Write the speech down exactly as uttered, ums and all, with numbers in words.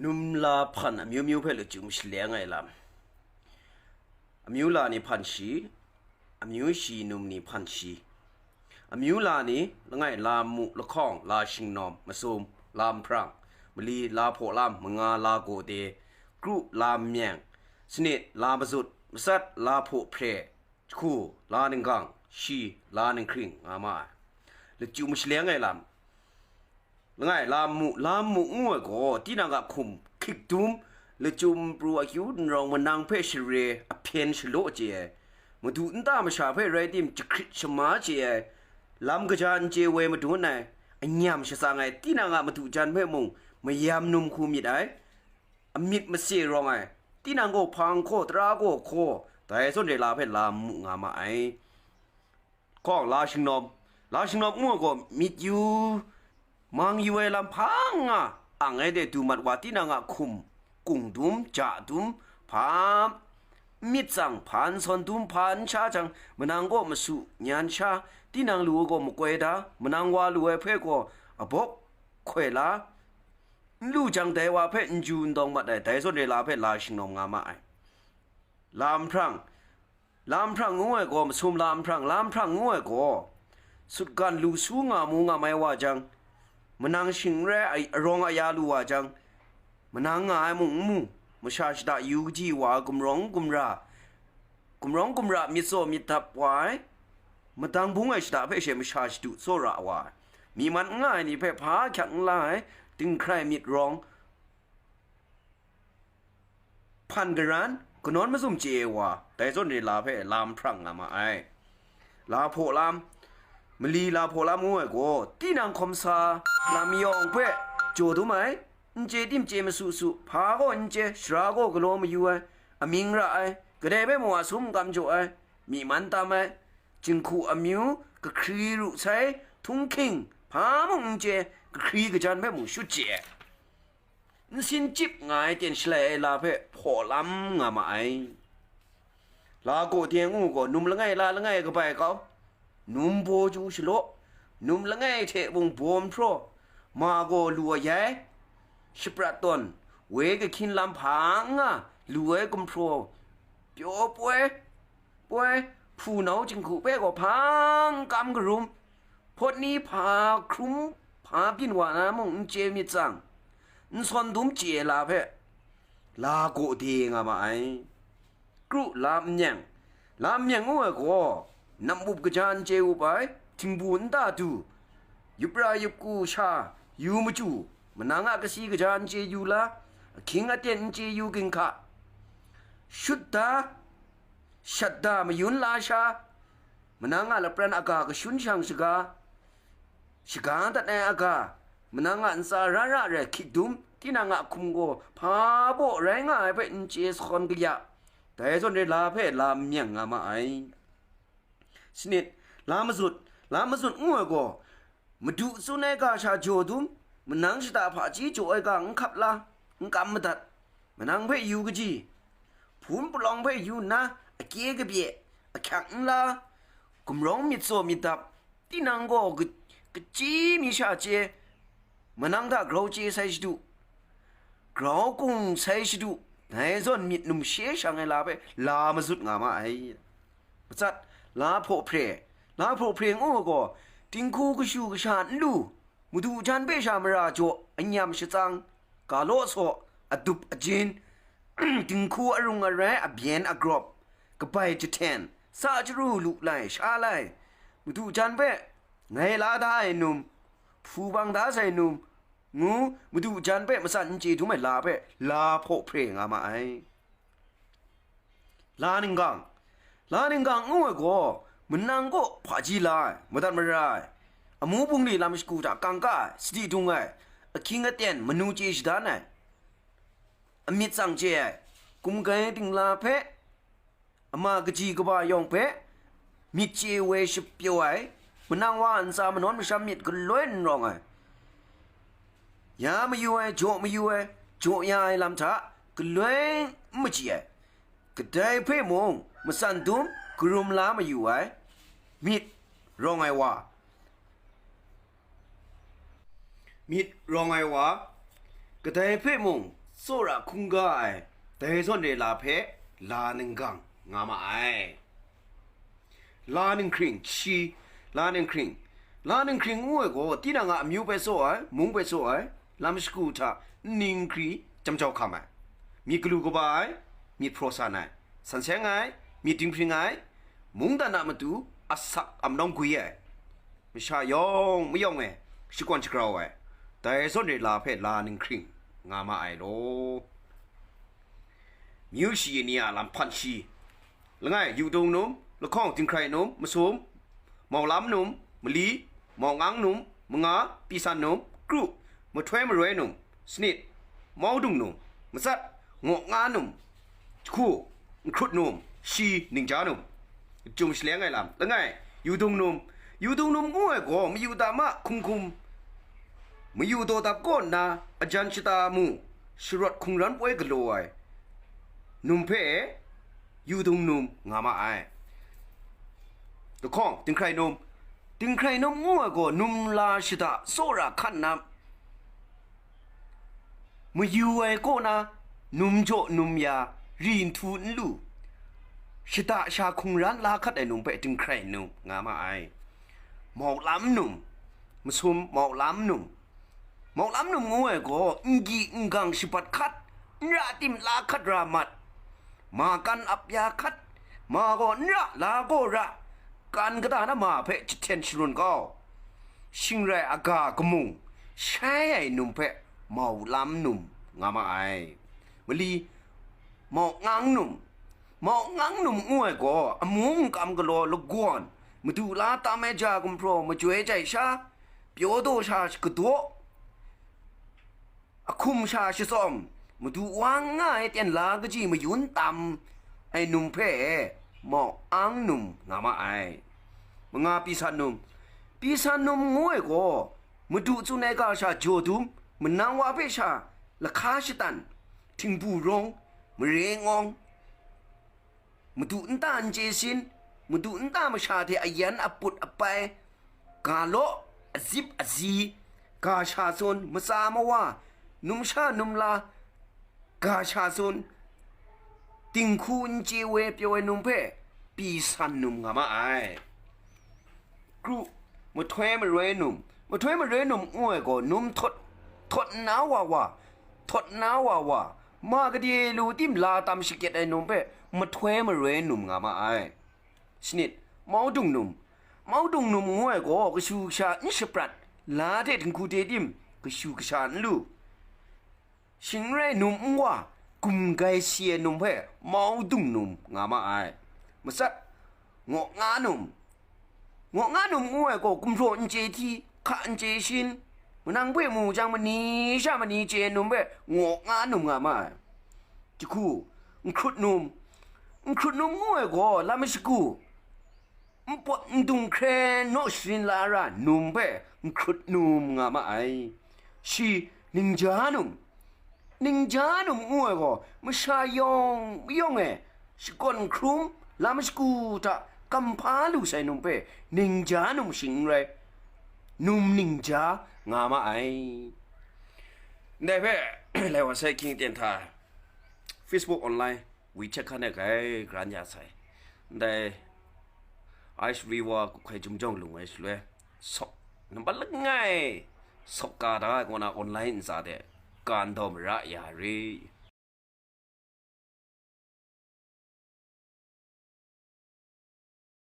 Num la hpan amyu myu hpe lachyum shaleng ai lam. Amyu la ni hpan shi, amyu shi num ni hpan shi. Amyu la ni langai la mu lahkawng, la shingnawm, masum, la nhprang, mali, la hpaw lam, manga, la gawde, kru, la myeng, sanit, la mazut, matsat, la hpaw hpre, jahku, la ninggang, shi, la ninghkring nga ma ai. Lachyum shaleng ai lam. Langai, lam mu, lam mu ngu ai gaw, tinang a hkum hkrik dum, lachyum pru akyu n rawng, manang hpe share, ahpyen shalaw chye ai, madu nta masha hpe rai tim, jahkrit shama chye ai, lam kaja n chye woi madun ai, anyam shatsang ai, tinang a madu jan hpe mung mayam num hku myit ai, amyit mase rawng ai, tinang gaw hpang hkaw, tara gaw hkaw, dai zawn re la hpe lam mu nga ma ai. Hkawng la shingnawm, la shingnawm ngu ai gaw, myit yu, mang yu ai lam hpa n nga, ang ai de du mat wa, tinang a hkum, kung dum, ja dum, hpa myit tsang, hpa n sawn dum, hpa n sha jang, manang gaw masu, nyan sha, tinang lu ai gaw makoi da, manang wa lu ai hpe gaw abawk hkoi la, n lu jang dai wa hpe n ju n dawng mat ai, dai zawn re la hpe la shingnawm nga ma ai. La nhprang, la nhprang ngu ai gaw, masum la nhprang, la nhprang ngu ai gaw, sutgan lu su nga mu nga mai wa jang, manang shing n rai ai, arawng aya lu wa jang, manang nga ai mung n mu, masha shada yu kaji wa ai gumrawng gumra, gumrawng gumra myit tsaw myit dap wa ai, madang bung ai shada hpe she masha shadu tsawra wa ai, myi man n nga ai ni hpe hpa hkyak n la ai, dinghkrai myit rawng, hpan garan, kanawn mazum chye ai wa, dai zawn re la hpe la nhprang nga ma ai. La hpaw lam, mali la hpaw lam ngu ai gaw, tinang hkawm sa lam yawng hpe jaw dum ai, n chye tim chye masu su, hpa gaw n chye, sara gaw galaw mayu ai, amying ra ai, kadai hpe mung a sum n kam jaw ai, myi man tam ai, jinghku amyu, kahkri ru sai, htunghking, hpa mung n chye, kahkri kajan hpe mung shut chye ai. Nsin chyip nga ai ten shalai ai la hpe hpaw lam nga ma ai. La gaw de ngu gaw, num langai la langai kabai kau, num baw ju shalaw, num langai hte mung baw nhpraw, ma gaw lu ayai, shaprat tawn, woi kahkyin lam hpa n nga, lu ai gumhpraw, pyaw poi, poi, hpunau jinghku hpe gaw hpa n kam karum, hpawt ni hpa hkrum hpa byin wa na mung n chye myit tsang, n sawn dum chye ai la hpe, la gaw de nga ma ai. Kru la n myeng, la n myeng ngu ai gaw, nam up kaja n chye up ai, htingbu nta du, yup ra yup ku sha, yu machyu, manang a kasi kaja n chye yu la, ahkying aten n chye yu ginhka, shut da, shat da, mayun la sha, manang a lapran aga kashun shang shaga, shaga dat ai aga, manang a ntsa ra ra rai hkyik dum, tinang a hkum gaw hpa baw rai nga ai hpe n chye sawn kaya, dai zawn re la hpe la n myeng nga ma ai. Sanit, la mazut, la mazut ngu ai gaw, madu tsun ai ga sha jaw dum, manang shada hpaji jaw ai ga n hkap la, n kam madat, manang hpe yu kaji, hpun palawng hpe yu nna, akye kabye, ahkyak n la, gumrawng myit tsaw myit dap, tinang gaw ka-, kachyi mi sha chye, manang hta grau chye sai shadu, grau kung sai shadu, dai zawn myit numshe shang ai la hpe la mazut nga ma ai. Matsat, la hpaw hpre, la hpaw hpre ngu ai gaw, dinghku kashu kasha n lu, madu jan hpe sha mara jaw, anyam shatsang, ga law saw, adup ajin, dinghku arung arai, abyen agrawp, kabai jahten, sa chyaru lu lai, sha lai, madu jan hpe ngai la da ai num, hpu bang da sai num, ngu madu jan hpe matsan n chye dum ai la hpe la hpaw hpre nga ma ai. La ninggang, la ninggang ngu ai gaw, manang kaw hpaji la ai, madat mara ai, amu bungli lam shagu hta kangka ai, sadi dung ai, ahkying aten manu chye shadan ai, amyit tsang chye ai, gumgai dingla hpe, ama kaji kaba yawng hpe myit chye woi shapyaw ai, manang wa a ntsa manawn masham myit galoi n rawng ai, ya mayu ai, jaw mayu ai, jaw ya ai lam hta galoi n machyi ai, kadai hpe mung matsan dum karum la mayu ai, myit rawng ai wa, myit rawng ai wa, kadai hpe mung Tsawra hkungga ai dai zawn re la hpe la ninggang nga ma ai. La ninghkring shi, la ninghkring, la ninghkring ngu ai gaw, tinang a amyu bai tsaw ai, mung bai tsaw ai, lam shagu hta nning hkri jam jau hkam ai, myit galu kaba ai, myit hpraw san ai, san seng ai, myit dinghpring ai, mungdan a matu asak amnawng gwi ai, masha yawng mayawng e shakawn shagrau ai, dai zawn re la hpe la ninghkring nga ma ai law. Myu shi ni a lam hpan shi, langai, yudung num, lahkawng, dinghkrai num, masum, maulam num, mali, maungang num, manga, pisan num, kru, mahtoi maroi num, sanit, maudung num, matsat, ngawk nga num, jahku, nhkrut num, shi, ningja num, jum shaleng ai lam, langai, yudung num, yudung num ngu ai gaw, mayu dama hkum hkum, mayu daw dap kaw nna, ajan shata mu, sharawt hkungran poi galaw ai num hpe, yudung num nga ma ai. Lahkawng, dinghkrai num, dinghkrai num ngu ai gaw, num la shada tsawra hkan na, mayu ai kaw na, num jaw num ya, ri nhtu n lu, shada sha hkungran la hkat ai num hpe dinghkrai num nga ma ai. Maulam num, masum maulam num, maulam num ngu ai gaw, n gyi n gang shabat hkat, n ra tim la hkat ra mat, ma kan ap ya hkat, ma gaw n ra, la gaw ra, kan kata na ma hpe jahten sharun kau, shing rai aga kamung shai ai num hpe maulam num nga ma ai. Mali, maungang num, maungang num ngu ai gaw, amu nkam galaw lagawn, madu la tam ai ja gumhpraw majoi jai sha, pyaw daw sha shakadaw, ahkum sha shatsawm, madu wa n nga ai ten la kaji mayun tam ai num hpe, maungang num nga ma ai. Manga, pisan num, pisan num ngu ai gaw, madu tsun ai ga sha jaw dum, manang wa hpe sha lahka shatan, htingbu rawng, mare ngawng, madu nta n chye sin, madu nta masha hte ayan aput apai, ga law, azip azi, ga sha tsun, matsa mawa, numsha numla, ga sha tsun, dinghku n chye we pyaw ai num hpe, pisan num nga ma ai. Kru, mahtoi maroi num, mahtoi maroi num ngu ai gaw, num htot, htot nna wa wa, htot nna wa wa, ma gade lu tim la tam shakyet ai num hpe, mahtoi maroi num nga ma ai. Sanit, maudung num, maudung num ngu ai gaw, kashu kasha n shaprat, la hte dinghku hte tim kashu kasha n lu, shing rai num n wa, gumgai si ai num hpe maudung num nga ma ai. Matsat, ngawk nga num, ngawk nga num ngu ai gaw, gumhpraw n chye hti, hka n chye shin, manang hpe mu jang mani sha mani chye ai num hpe ngawk nga num nga ma ai. Jahku, nhkrut num, nhkrut num ngu ai gaw, lam shagu, npawt ndung hkre naw sharin la ra num hpe nhkrut num nga ma ai. Shi, ningja num, ningja num ngu ai gaw, masha yawng mayawng e shakawn hkrum, lam shagu hta kamhpa lu sai num hpe, ningja num shing n rai, num ningja nga ma ai. Ndai hpe, lai wa sai hkying ten hta, Facebook online, WeChat hkan e grai karan ya sai. Ndai Ice River kup hkai jum jawng lung ai shaloi, sawk nampat langai, sawk ka da ai kaw na online ntsa de, ka ndau mara ya re.